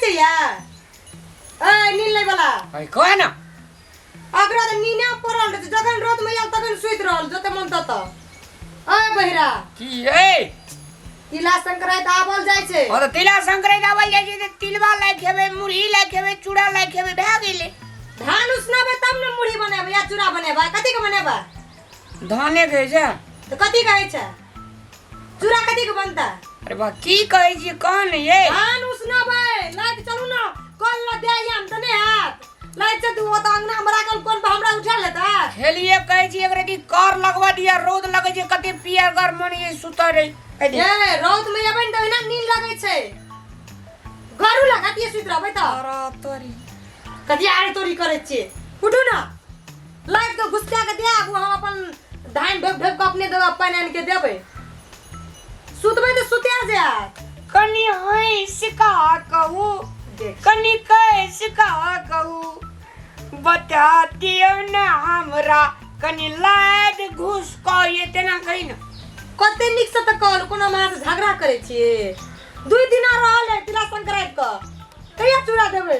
छै या ए नींद लै वाला अरे कह ना अकरा तऽ नीने पड़ल रहै छै जखन रात में आयल तखन सुति रहल जते मन तत ए बहिरा की ए तिला संक्रांति आबल जाइ छै और तिला संक्रांति आबल जाइ छै तऽ तिलवा लाइ खेबै मुरही लाइ खेबै चूड़ा लाइ खेबै भए गेलै धान उसनाबै तब ने मुरही बनेबै या चूड़ा बनेबै कथी के बनेबै धाने के छै तऽ कथी कहै छै चूड़ा कथी के बनता अरे बा की कहै छी कह ने ये धान उसनाबै लाइट चलू ना कल ला दे आम तऽ नहि हैत लाइट से तू ओतऽ अंगना मे राखल कोन पर हमरा उठा लेता खेलिए कहै छी एकरा की कर लगवा दिया रौद लगै छै कते पियर गर मन ये सुतै रही ए रौद में एबै ने तऽ ओहिना नींद लगै छै गरू लगा दिए सुति रहबै तऽ अरे तोरी कथी आरे तोरी करै छियै उठू ना लाइट के घुसका के दे आबू हम अपन धान ढोप ढोप के अपने देबै पानि आनि के देबै सुतबै तऽ सुते जायत कनी हंसि का कहू देख कनी कैस का कहू बता दियौ ने हमरा कनी लाइट घुस कऽ ये तेना कही ने कते नीक से तऽ कहल कोनो हम अहाँसँ झगड़ा करै छियै दुइ दिना रहल है तिला संक्रांति के कहिया चूड़ा देबै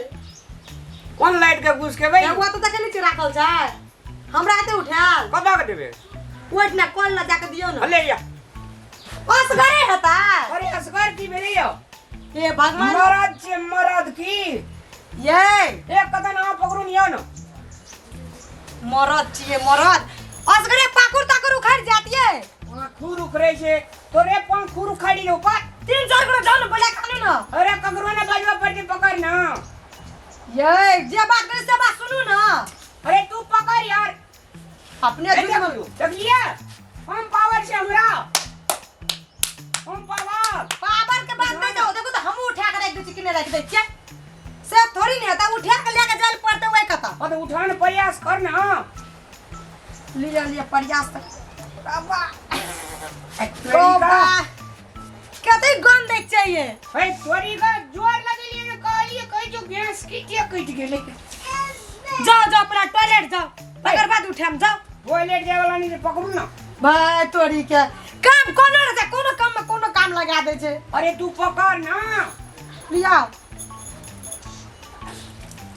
कोन लाइट के घुस के भाई हुआ तऽ देखै नहि छियै राखल छै हमरा एते उठायल कतऽ के देबै ओहिठिना कल लऽ जाके दियौ ने ले या असगरे हेता अरे असगर की भेलै यौ हे भगवान मरद छै मरद की ये एक कदम अहाँ पकड़ू ने यौ ने मरद छियै मरद असगरे पाकुर ताकुर उखाड़ि जात ये खुर उखड़े छै तोरे पाँव खुर उखाड़ी दो पर तीन चार गोरा जाओ ना बोला खानू ना अरे ककरो ने बजवा पड़ते पकड़ ना ये जे बात करे से बात सुनू ना अरे तू पकड़ यार अपने देख देखलिए हम पावर छै हमरा हम पावर पावर के बात नहीं जाओ देखो तो हम उठा के रख दै छी कि नहीं रख दै छियै से थोड़ी नहीं होता उठा के लेके जाए पड़ते वही कथा हाँ तो उठान प्रयास कर ना लिया लिया प्रयास तक बाबा तोरी का कते गंध दै चाहिए हे तोरी का जोर लगेलिए ने कहलिए कहै जो गैस की के कटि गेलै जाओ जाओ अपना टॉयलेट जाओ तकर बाद उठाम जाओ टॉयलेट जाय वाला नहीं पकड़ू ना भाई तोरी के काम कोनो रहै छै कोनो काम में कोनो काम लगा दै छै अरे तू पकड़ ना लिया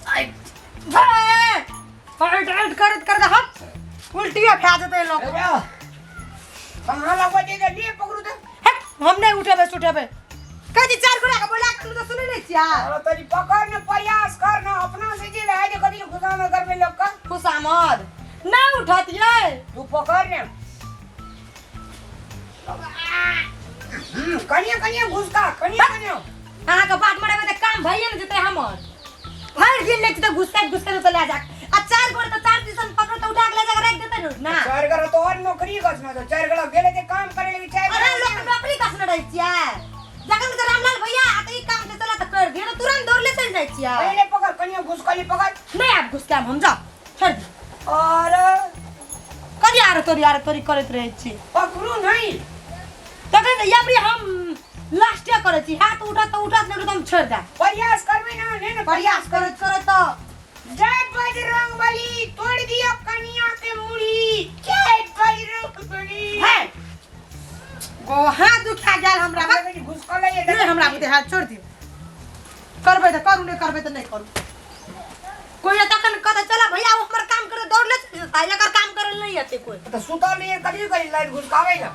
भाई हट हट करत करत हम उल्टिया खा जेतै लोग कहाँ लगवा दे ले पकड़ू तो हट, हम नहीं उठेबै सुठेबै कहै छी चारि गोरा के बोला के तऽ सुनै नहि छियै अरे तोरी पकड़ ना प्रयास कर ना अपना से जे रहे जे कभी खुशामद करबे लोग का खुशामद नहि उठत यै तू पकड़ ने कनिया कनिया घुसका कनिया कनिया अहाँके बात मरेबै तऽ काम भइए ने जेतै हमर भरि दिन लागि जेतै घुसकैत घुसकैत ओतऽ लए जा आ चारि गोरे तऽ चारि दिसन पकड़ तऽ उठा के लए जाके राखि देतै ने ना चार गड़ा तो और नौकरी कस ना तो चार गड़ा गेले ते काम करे लगी चार अरे लोक के नौकरी कसने रहै छियै जखन के रामलाल भैया आ तऽ ई काम छै चला तऽ कर दिअ तऽ तुरंत दौड़ले चलि जाइ छियै पहले पकड़ कनिया घुसकली पकड़ नहि आब घुसकायब हम जाउ छोड़ि दियौ और कथी आरो तोरी आरो तोरी करैत रहै छी पकड़ू नहीं तखन तऽ याबरी हम लास्टे करै छी हाथ उठत तऽ उठत नहि उठत हम छोड़ि देब प्रयास करबे ना नहीं ना प्रयास करैत करैत तऽ जय बजरंग बली तोड़ दियो कनिया के मुड़ी जय बजरंग बली हे गो हाथ दुखा गेल हमरा बा। घुसकल है नहि हमरा बुते हाथ छोड़ि दियौ करबै तऽ करू नहि करबै तऽ नहि करू कोई तखन कहतै चल भैया ओ हमर काम करे दौड़ले चलि जेतै एकर काम करे नहि एतै कोई तो सुतल नहीं कभी कभी लाइट घुसकावे ना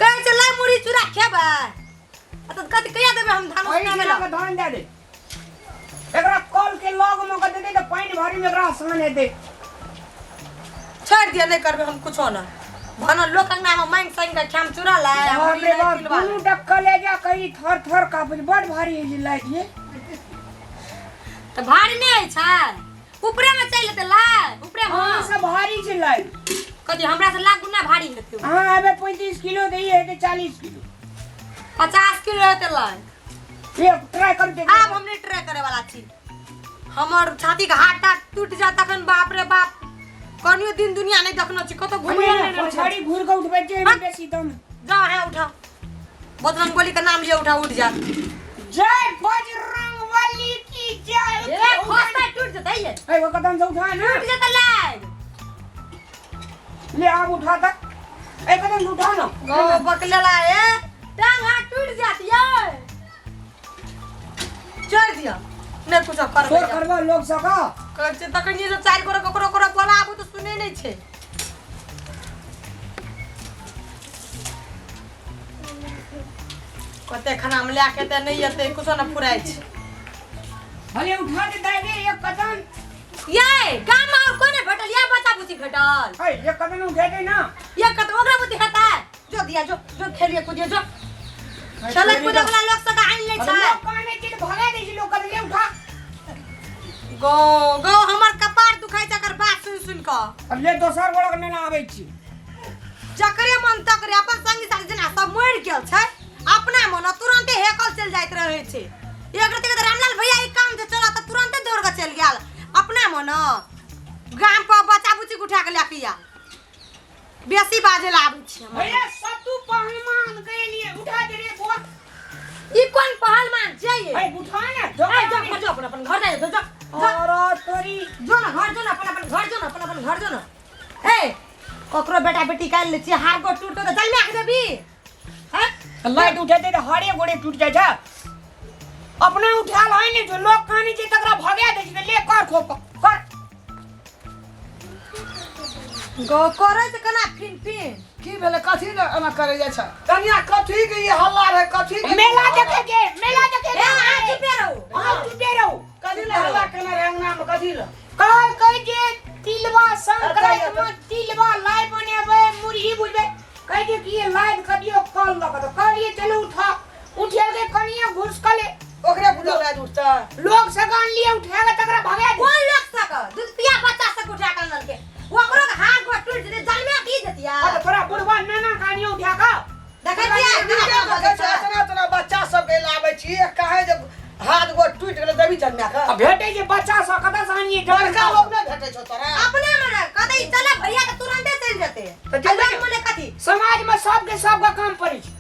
कहै छै लाई मुरही चूड़ा खेबै आ तऽ कथी कहिया देबै हम धान ओहि उसनाबै दिना लए के धान दे दे एकरा कल के लग में के दे दे तऽ पानि भरी में एकरा आसान हेतै छोड़ि दिअ नहि करबै हम कुछो ना भनल लोक अंगना में मांगि सांगि के खाम चूड़ा लाय आ बाप मुरही रे लाय बाप तिलबा दुनू लाय। डक्का ले जा कहीं थर थर काँपै छै बड़ भारी है लाइट ये तऽ भारी नहि होइ छै ऊपरे में चलि जेतै लाय ऊपरे में अहाँ से भारी छै लाइट कथी हमरा से लाख गुना भारी हेतै अहाँ आबे 35 किलो दै हेतै 40 किलो 50 किलो हेतै लाय ये ट्राई कर दे आब हम नहीं ट्राई करे वाला छी हमर छाती के हाथ टाट टूट जात तखन बाप रे बाप कनियो दिन दुनिया नहीं देखनो छी कतौ घुमय नहीं रहल छी। पछाड़ी घूर के उठबै छै एहिमे बेसी दम जा है उठा बजरंग बली के नाम लिया उठा उठ जा जय बजरंग बली की जय ए खस्ता टूट जतै ये ए वो कदम से उठा ना टूट जतै लाग ले आब उठा तक ए कदम से उठा ना गो बकलेला ए टांग हाथ टूट जात ये छोड़ दियो नहि कुछो करबै शोर करबा लोग सबके। कहै छै तखन जे चारि गोरे ककरो ककरो बोलाबू तऽ सुनै नहि छै। कते खाना मे लए के एतै नहि एतै कुछो नहि फुराइ छै। भले उठा दे दाइ रे एक कदम। ये गाम मे और कोई नहि भेटल या बच्चा बुच्ची भेटल? है एक कदम उठा दे ना। ये कत ओकरा बुद्धि हेतै? जो दिया जो जो खेलिए कूदिए जो खेलै कूदे वाला लोग सब आनि लै छै। लोग काने छै तऽ भगा दै छै लोग कदम ले उठा। गो गो हमर कपार दुखाइ छै एकर बात सुनि सुनि कऽ। अब ले दोसर गोड़ा के नेना आबै छी। जकरे मन तकरे अपन संगी साथी जेना सब मरि गेल छै अपना मन तुरंते हेकल चलि जाइत रहै छै। एक रति के तऽ रामलाल भैया ई काम जे चलत तऽ तुरंते दौड़ कऽ चलि गेल अपना मन गाम पर बच्चा बुच्ची के उठा कऽ लए कऽ आयल। बेसी बाजे ला आबै छी हम। भैया सत्तू पहलवान के लिए उठा दे रे बुआ। ई कोन पहलवान छै ये? ए उठा ना जो। ए जो घर जो अपन अपन घर जा जो जो और तोरी जो ना घर जो ना अपन अपन घर जो ना अपन अपन घर जो ना। ए ककरो बेटा बेटी काल ले छी हार गोड़ टूटतो त जल में आके देबी हैं? लाइट उठे दे हरे गोड़े टूट जाय छै। अपना उठाल है ने जो लोग काने छै तकरा भगा दे छै। ले कर खोप कर गो करे छै केना फिन फिन की भेलै कथी ने एना करे जाइ छै कनिया? कथी के ई हल्ला रहे कथी के? मेला देखे के, मेला देखे ए अहाँ चुपे रहू। अहाँ चुपे रहू। कथी ले हल्ला केने रहे अंगना में कथी ले? कहल कहै जे तिलवा संक्रांति में तिलवा लाइ बनेबै मुरही भुजबै। कहै जे कि ये लाइ कदियो कल लऽ कऽ कहलियै चलू उठा उठेल के कनिया घुस कले ओकरे बुझल राज उठता लोग सगान लिए उठा के तकरा भगा दे। कोन लोग सक दूध पिया बच्चा सक उठा के आनल के ओकरो के हाथ गोड़ टूट जेतै जलमे की देतिया? अरे थोड़ा बुढ़वा नाना कानियो उठा के देखै छियै नीके केना देखै बजै छै छै? एतना एतना बच्चा सबके लाबै छी काहे जे हाथ गोड़ टूटि गेलै देबी जन्मा के? आ भेटै जे बच्चा सब कतऽ से आनिए? बड़का लोग नहि भेटै छौ तोरा। अपने मने कतै चल भैया के तुरंते चलि जेतै। तऽ जेबै। आ लोग मने कथी समाज में सबके सबके काम पड़ै छै।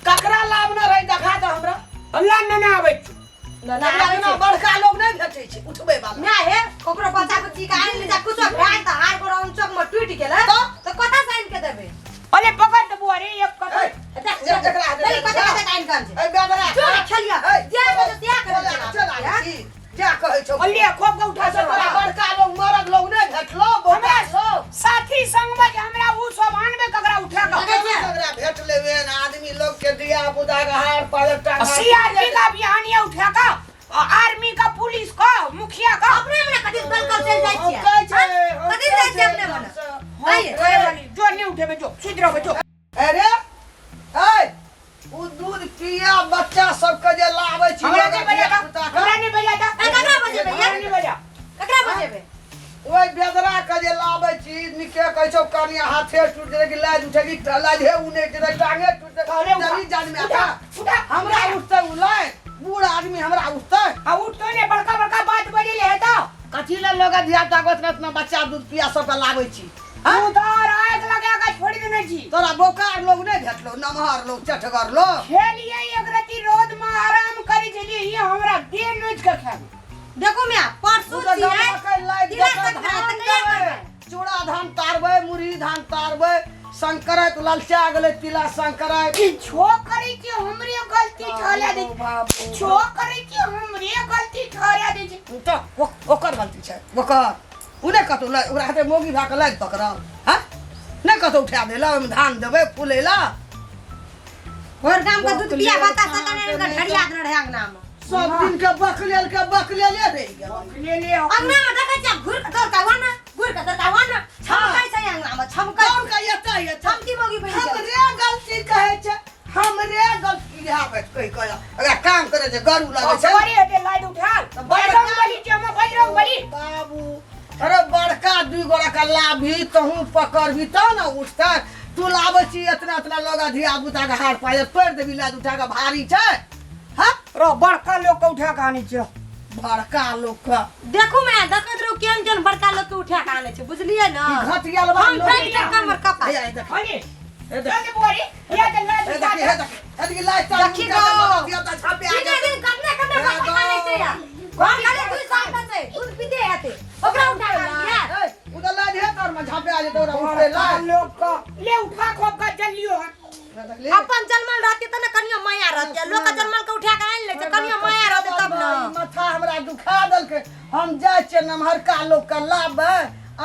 ककरा लाभ न रही देखा दे हमरा। अल्लाह नना आबै छै। ना ना एकरा आबै बिना छै। बड़का लोग नहि भेटै छै उठबै वाला। ना हे ओकरो बच्चा बुच्ची के आनि ले जा कुछो भए तऽ हार गोड़ चौक में टूटि गेलै तऽ कतऽ से आनि के देबै? अरे पकड़ दे बुआ रे एक कतऽ ए, देख जे जकरा हाथे देख देख, कतऽ कतऽ आनि के आनै छै। ए बेदरा जो ने खेलिया ए, जे बजे त्याग करै बोला छै। चल आबै छी जा कहै छौ। अल्ले खोप के उठा अच्छा सब तोरा बड़का लोग मरद लोग नहि भेटलो हमरा बोका लोग साथी संग में जे हमरा उ सब आनबे ककरा उठा के? देखै छियै? ककरा भेट लेबे ने आदमी लोग के दिया बुदा के हार पायल टांगा। सीआरपी का बिहानिया उठा के आर्मी का पुलिस का मुखिया का अपने मने कथी दल कल चलि जाइ हम छियै? कहै छै हम कथी कहै जाइ छियै छै अपने मने? एकदमसँ। आइए। कोई वाली जो नहीं उठेबे जो सुति रहबे जो। अरे ए उ दूध पिया बच्चा सबके जे लाबै छी हमरा नहीं बजा धिया पुता के, हमरा नहीं बजा ए, ककरा बजेबै हमरा नहीं बजा। ककरा बजेबै? ओहि बेदरा के जे लाबै छी निके कहै छौ कनिया हाथे टूट जेतै कि लाज उठे कि लाज हे उने जेतै टांगे टूट जेतै अरे उठा, जरी जान में उठा, उठा, हमरा उठतै उ लाइ बूढ़ आदमी हमरा उठतै? आ उठतो ने बड़का बड़का बात बजेले है तो कथी ले लोग धिया पुता के इतना इतना बच्चा दूध पिया सबके लाबै छी? तू तो और आग लगा के छोड़ देने छी। तोरा बोकार लोग नहीं भेटलो नमहर लोग चटगर लोग? खेलिए एक रति रोड में आराम करी छलिए ये हमरा देह नोच के खाबे। देखो मिया परसू उ तऽ छियै गमकै लाइट तिला देतै, संक्रांति धान कहिया देबै। करबै? चूड़ा धान तारबै मुरही धान तारबै संक्रांति ललचा गेलै तिला संक्रांति। किछो करै छी हमरे गलती ठहरा दै बाबू, किछो करै छी हमरे गलती ठहरा दै छी। तऽ ओकर गलती छै ओकर उ नहि कतौ ओकरा हाथे मौगी भए कऽ लागि पकड़ल हँ नहि कतौ उठा देला ओहिमे धान देबै फूलै लए। भोर गाम के दूध पिया बच्चा सब कने इनका ढरिया देने रहे अंगना में। सब दिन के बकलेल के बकलेले रहि गेल। ले ले अंगना में देखै छियै घुर के दौड़ के ना घुर के दौड़ के ना छमकै छै अंगना में छमकै। दौड़ के एतै एतै छमकी मौगी बनि गेल। हमरे गलती कहै छै हमरे गलती इएह बात कहि कऽ अगर काम करै छै गरू लगै छै। बड़ी हेतै लाइट उठाल तऽ बजरंग बली छै हम बजरंग बली। बाबू अरे बड़का दुई गोरा के लाभी तहूँ पकड़बी तब ने उठतै। तू लाबै छी एतना एतना लोग धिया पुता के हाथ पायर तोड़ि देबी लाद उठा के भारी छै हाँ? रो बड़का लोग के उठा के आनै छै। बड़का लोग के देखू मैं देखैत रहू केहन केहन बड़का लोग के उठा के आनै छै बुझलियै ने? ई घटियल बा हम लोग। फेंक देब हमर कपार। हे, हे, देख, हनी हे, देख, चल बुआरी या त लाइट हे, उठा देखी, हे, देखी, हे, देखी, लाइट चालू देखी कए के गो। लोग धिया पुता छापे आ दिने जेतै। दिन कतने कतने बच्चा आनै छै यार। घर खाली दुई साल का छै दूध पीते हेतै ओकरा उठा के आनलियै। ए, उ तऽ लाइट हे तर में झापे आ जेतै ओकरा उठतै बड़का लाइट। लोग के ले उठा खोप के चलियो हन। देखली? अपन जन्मल रहती त ने कनियो माया रहती लोग के जन्मल के उठा के आनि लै छै कनियो माया रहती तब ने। मत देलकै। हम जाइ छियै नमहरका लोक के लाबै,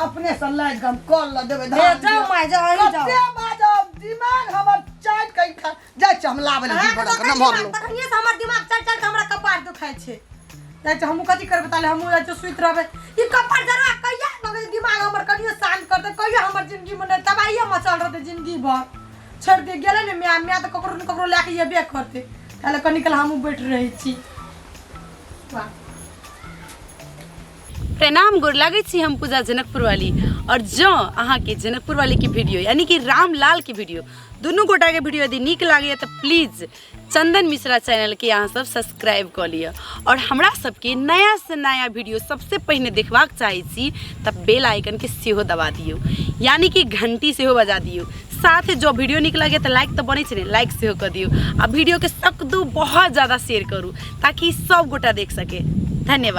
अपने से लादि के हम कल लऽ देबै। हे, धान जाउ दिअ। माय, जाउ, अहीं जाउ। कते बाजब, दिमाग हमर चाटि के खा जाइ छियै हम लाबै लए। अहाँके दू गोरा के तखन नमहर दिमाग- लोक। तखनिये से हमर दिमाग चढ़ि चढ़ि के हमरा कपार दुखाइ छै। जाइ छै हमहूँ कथी करबै ताले, हमहूँ जाइ छियै सुति रहबै। ई कपार जरवा कहिया लगै छै दिमाग हमर कनियो शांत करतै? कहियो हमर जिंदगी मे नहि तबाहिये मचल रहतै जिंदगी भर। छोड़ि दे गेलै ने माय, माय तऽ ककरो ने ककरो लए कऽ एबे करतै। ताले कनी काल हमहूँ बैठ रहै छी। वाह। प्रणाम, गोर लागै छी। हम पूजा जनकपुर वाली, और जँ अहाँके जनकपुर वाली के वीडियो यानी कि रामलाल के वीडियो, दुनू गोटाके वीडियो यदि नीक लागैए तऽ प्लीज चंदन मिश्रा चैनलके अहाँ सब सब्सक्राइब कऽ लिअ, और हमरा सबके नया से नया वीडियो सबसे पहिने देखबाक चाहै छी तऽ बेल आइकनके सेहो दबा दियौ, यानी कि घंटी सेहो बजा दियौ। साथ जो वीडियो नीक लगे तऽ लाइक तऽ बनै छै ने, लाइक सेहो कऽ दियौ, आ वीडियोके सकदू बहुत ज़्यादा शेयर करू ताकि सब गोटा देख सके। धन्यवाद।